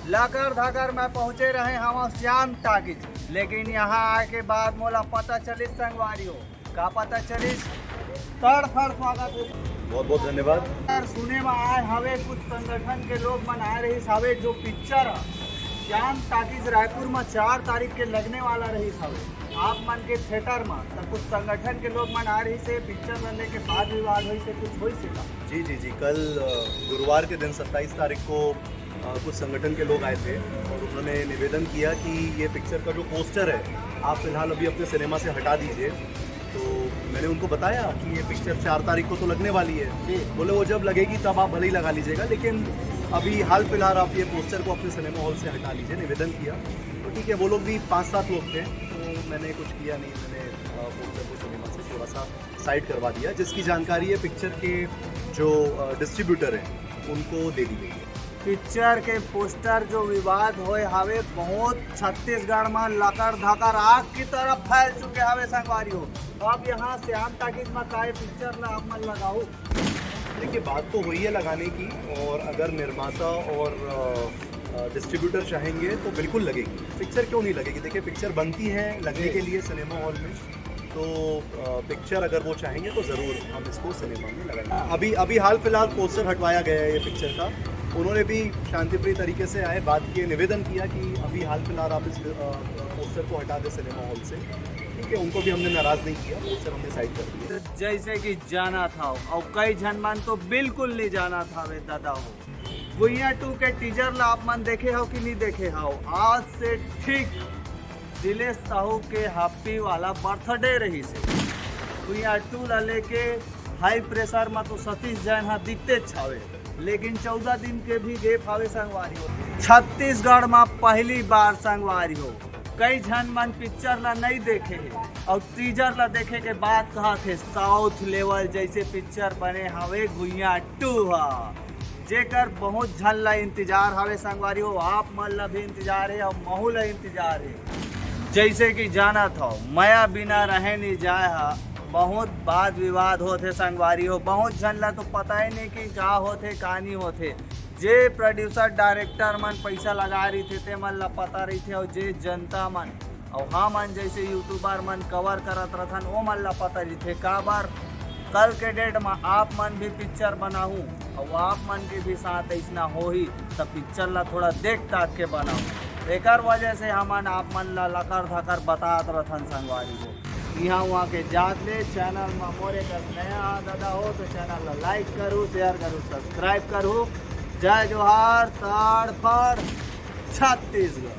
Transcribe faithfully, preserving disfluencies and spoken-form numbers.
लकर धकर मैं पहुंचे रहे हवं श्याम टाकीज, लेकिन यहाँ आए के बाद मोला पता चलिस संगवारी हो। का पता चलिस? तड़फड़ स्वागत हे। बहुत बहुत धन्यवाद। सर, सुने में आए हवे कुछ संगठन के लोग मन आए रहिस हवे, जो पिक्चर ह श्याम टाकीज रायपुर में चार तारीख के लगने वाला रहिस हवे, आप मन के थिएटर में, तो कुछ संगठन के लोग मन आए रहिस हे, पिक्चर ला लेके वाद विवाद होइस हे, कुछ होइस हे का? जी जी जी, कल अ, गुरुवार के दिन सत्ताईस तारीख को अ, कुछ संगठन के लोग आए थे और उन्होंने निवेदन किया कि ये पिक्चर का जो पोस्टर है, आप फिलहाल अभी अपने सिनेमा से हटा दीजिए। तो मैंने उनको बताया कि ये पिक्चर चार तारीख को तो लगने वाली है। जी। बोले, वो जब लगेगी तब आप भले ही लगा लीजिएगा, लेकिन अभी हाल फिलहाल आप ये पोस्टर को अपने सिनेमा हॉल से हटा लीजिए, निवेदन किया। तो ठीक है, वो लोग भी पाँच सात लोग थे, तो मैंने कुछ किया नहीं, मैंने अ, पोस्टर को सिनेमा से थोड़ा सा साइड करवा दिया, जिसकी जानकारी है पिक्चर के जो डिस्ट्रीब्यूटर हैं, उनको दे दी गई है। पिक्चर के पोस्टर जो विवाद होए हवे, बहुत छत्तीसगढ़ में लकर धकर आग की तरह फैल चुके हवे संगवारी हो। अब यहाँ श्याम टाकीज में काय पिक्चर ला आप मन लगाहू? देखिए, बात तो हुई है लगाने की, और अगर निर्माता और डिस्ट्रीब्यूटर चाहेंगे तो बिल्कुल लगेगी। पिक्चर क्यों नहीं लगेगी? देखिए, पिक्चर बनती है लगने के लिए सिनेमा हॉल में, तो अ, पिक्चर अगर वो चाहेंगे तो ज़रूर हम इसको सिनेमा में लगाएंगे। अभी अभी हाल फिलहाल पोस्टर हटवाया गया है ये पिक्चर का। उन्होंने भी शांतिप्रिय तरीके से आए, बात किए, निवेदन किया कि अभी हाल फिलहाल आप इस अ, पोस्टर को हटा दें सिनेमा हॉल से। ठीक है, उनको भी हमने नाराज़ नहीं किया, पोस्टर हमने साइड कर दिया। जैसे कि जानत हव, अउ कई झन मन तो बिल्कुल नहीं जानत हवे दादा हो। गुइया टू के टीजर ला आप मन देखे हव कि नहीं देखे हव? आज से ठीक दिलेश साहू के हैप्पी वाला बर्थडे रहिस हे। गुइया टू ला लेके हाई प्रेशर में तो सतीश जैन हा दिखतेच हवे, लेकिन चौदह दिन के भी गैप हवे संगवारी हो। छत्तीसगढ़ में पहली बार संगवारी हो, कई झन मन पिक्चर ला नहीं देखे हे और टीजर ला देखे के बाद कहत हे साउथ लेवल जैसे पिक्चर बने हवे गुइया टू हा, जेकर बहुत झन ला इंतजार हवे संगवारी हो, आप मन ला भी इंतजार हे और महू ला इंतजार हे। जैसे कि जानत हव, मया बिना रहे नहीं जाए हा, बहुत वाद विवाद होथे संगवारी हो, बहुत झन ला तो पता ही नहीं कि का होथे का नहीं होथे। जे प्रोड्यूसर डायरेक्टर मन पैसा लगा रहिथे ते मन ला पता रहिथे, और जे जनता मन और हमन जैसे यूट्यूबर मन कवर करत रथन, ओ मन ला पता रहिथे। काबर कल के डेट में आप मन भी पिक्चर बनाहू और आप मन के भी साथ ऐसना होही, त पिक्चर ला थोड़ा देख ताक के बनाहू। एकर वजह से हमन आप मन ला लकर धकर बतात रथन संगवारी हो। इहाँ उहाँ के जात ले चैनल में मोरे कर नया दादा हो तो चैनल ला लाइक करू, शेयर करू, सब्सक्राइब करू। जय जोहार, ताड़फाड़, छत्तीसगढ़।